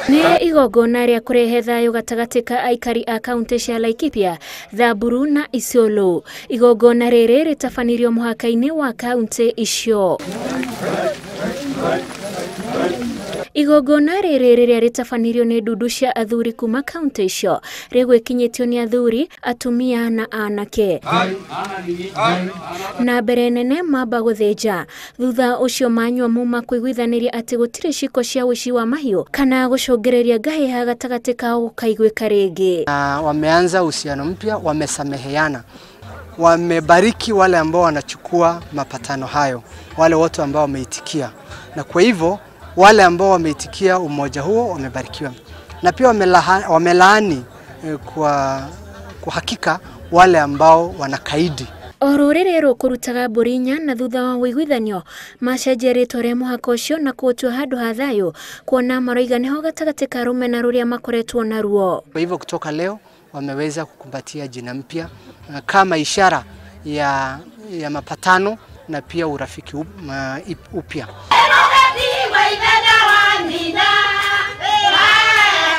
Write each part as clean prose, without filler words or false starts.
Nĩ igongona rĩa kũrehe thayũ gatagatĩ ka aikari a kaunti cia Laikipia, Samburu na Isiolo. Igongona rĩrĩ rĩtabanirio mũhaka-inĩ wa kaunti icio. Igongona rĩrĩ rĩrĩa rĩtabanirio nĩ ndundu cia athuri kuma kaunti icio rĩgwĩkinyĩtio nĩ athuri, atumia na anake. Na mbere nene mamba gũthĩnja, thutha ũcio manyua muma kũiguithanĩria atĩ gũtirĩ ciko cia ũici wa mahiũ kana gũcũngĩrĩria ngahĩha gatagatĩ kao gũkaiguĩka rĩngĩ. Wameanza uhusiano mpya, wamesameheana, wamebariki wale ambao wanachukua mapatano hayo, wale wote ambao wameitikia, na kwa hivyo wale ambao wameitikia umoja huo wamebarikiwa, na pia wamelaani kwa hakika wale ambao wanakaidi. O rũrĩrĩ rũkũrutaga mbũri inya na thutha wa ũiguithanio macenjia rĩtwa rĩa mũhaka ũcio na kũũtua handũ ha thayũ, kuona maroiga nĩho gatagatĩ ka rũmena rũrĩa makoretwo naruo. Kwa hivyo kutoka leo wameweza kukumbatia jina mpya kama ishara ya mapatano na pia urafiki upya.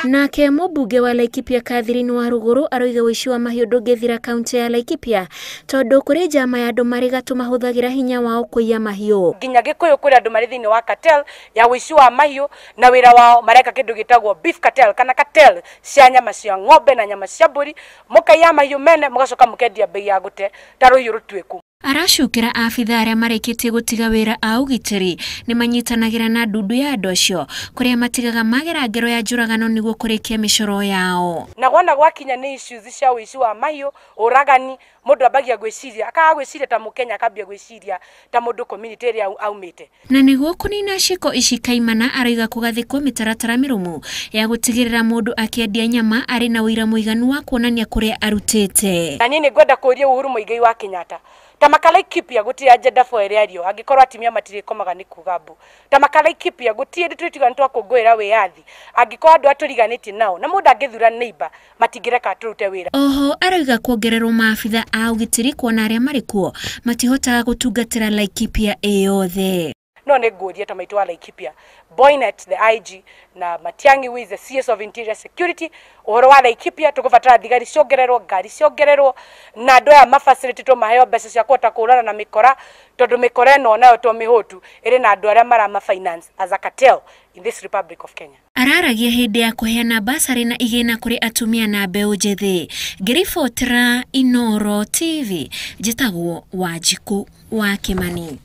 Nake mũmbunge wa Laikipia Catherine Waruguru aroiga ũici wa mahiũ ndũngĩthira kaunti ya Laikipia tondũ kũrĩ njama ya andũ marĩ gatũ mahũthagĩra hinya wao kũiya mahiũ. Nginya Gĩkũyũ kũrĩ andũ marĩ thĩinĩ wa cartel ya ũici wa mahiũ na wĩra wao mareka kĩndũ gĩtagwo beef cartel kana cartel cia nyama cia ng'ombe na nyama cia mbũri, mũkaiya mahiũ mene mũgacoka mũkendia bei ya gũte ta rũhiũ rũtuĩku. Aracukĩra abithaa arĩa marĩkĩtie gũtiga wĩra a ũgitĩri nĩ manyitanagĩra na ndundu ya andũ acio kũrĩa matigaga magera ngero ya njũragano nĩguo kũrĩkia mĩcoro yao. Na wona gwakinya nĩ issues cia ũici wa mahiũ, ũragani, mũndũ ambagia gwĩciria, akaga gwĩciria ta mũkenya, akambia gwĩciria ta mũndũ community ĩrĩa aumĩte. Na nĩguo kũnina ciĩko ici kaimana, aroiga kũgathĩkwo mĩtaratara mĩrũmu ya gũtigĩrĩra mũndũ akĩendia nyama arĩ na ũira mũiganu wa kuonania kũrĩa arutĩte. Na niĩ nĩngwenda kũũria Uhuru Muigai wa Kenyatta, ta Laikipia gũtirĩ agenda for ĩrĩa ario angĩkorwo atumia matirĩkomaga nĩ kuga mbu. Ta Laikipia gũtirĩ hĩndĩ tũrĩtiga nĩ twakũngũĩra wĩyathi angĩkorwo andũ atũriganĩtie nao na mũndũ angĩthura neighbor matingĩreka tũrute wĩra. Oho aroiga kuongererwo maabitha a ũgitĩri kuona arĩa marĩ kuo matihotaga gũtungatĩra Laikipia ĩyothe. No nĩ ngũrie ta maitũ wa Laikipia, Boynet the IG na Matiang'i who is the CS of Interior Security, ũhoro wa Laikipia tũkũbatara thigari ciongererwo, ngari ciongererwo, na andũ aya mafacilitatwo maheo mbeca cia kũhota kũhũrana na mĩkora, tondũ mĩkora ĩno nayo to mĩhũtu ĩrĩ na andũ arĩa marama finance as a cartel in this Republic of Kenya. Araragia hĩndĩ ya kũheana basarĩ na igĩna kũrĩ atumia na mbeũ njĩthĩ. Ngĩribotera Inooro TV, njĩtagwo Wanjikũ wa Kĩmani.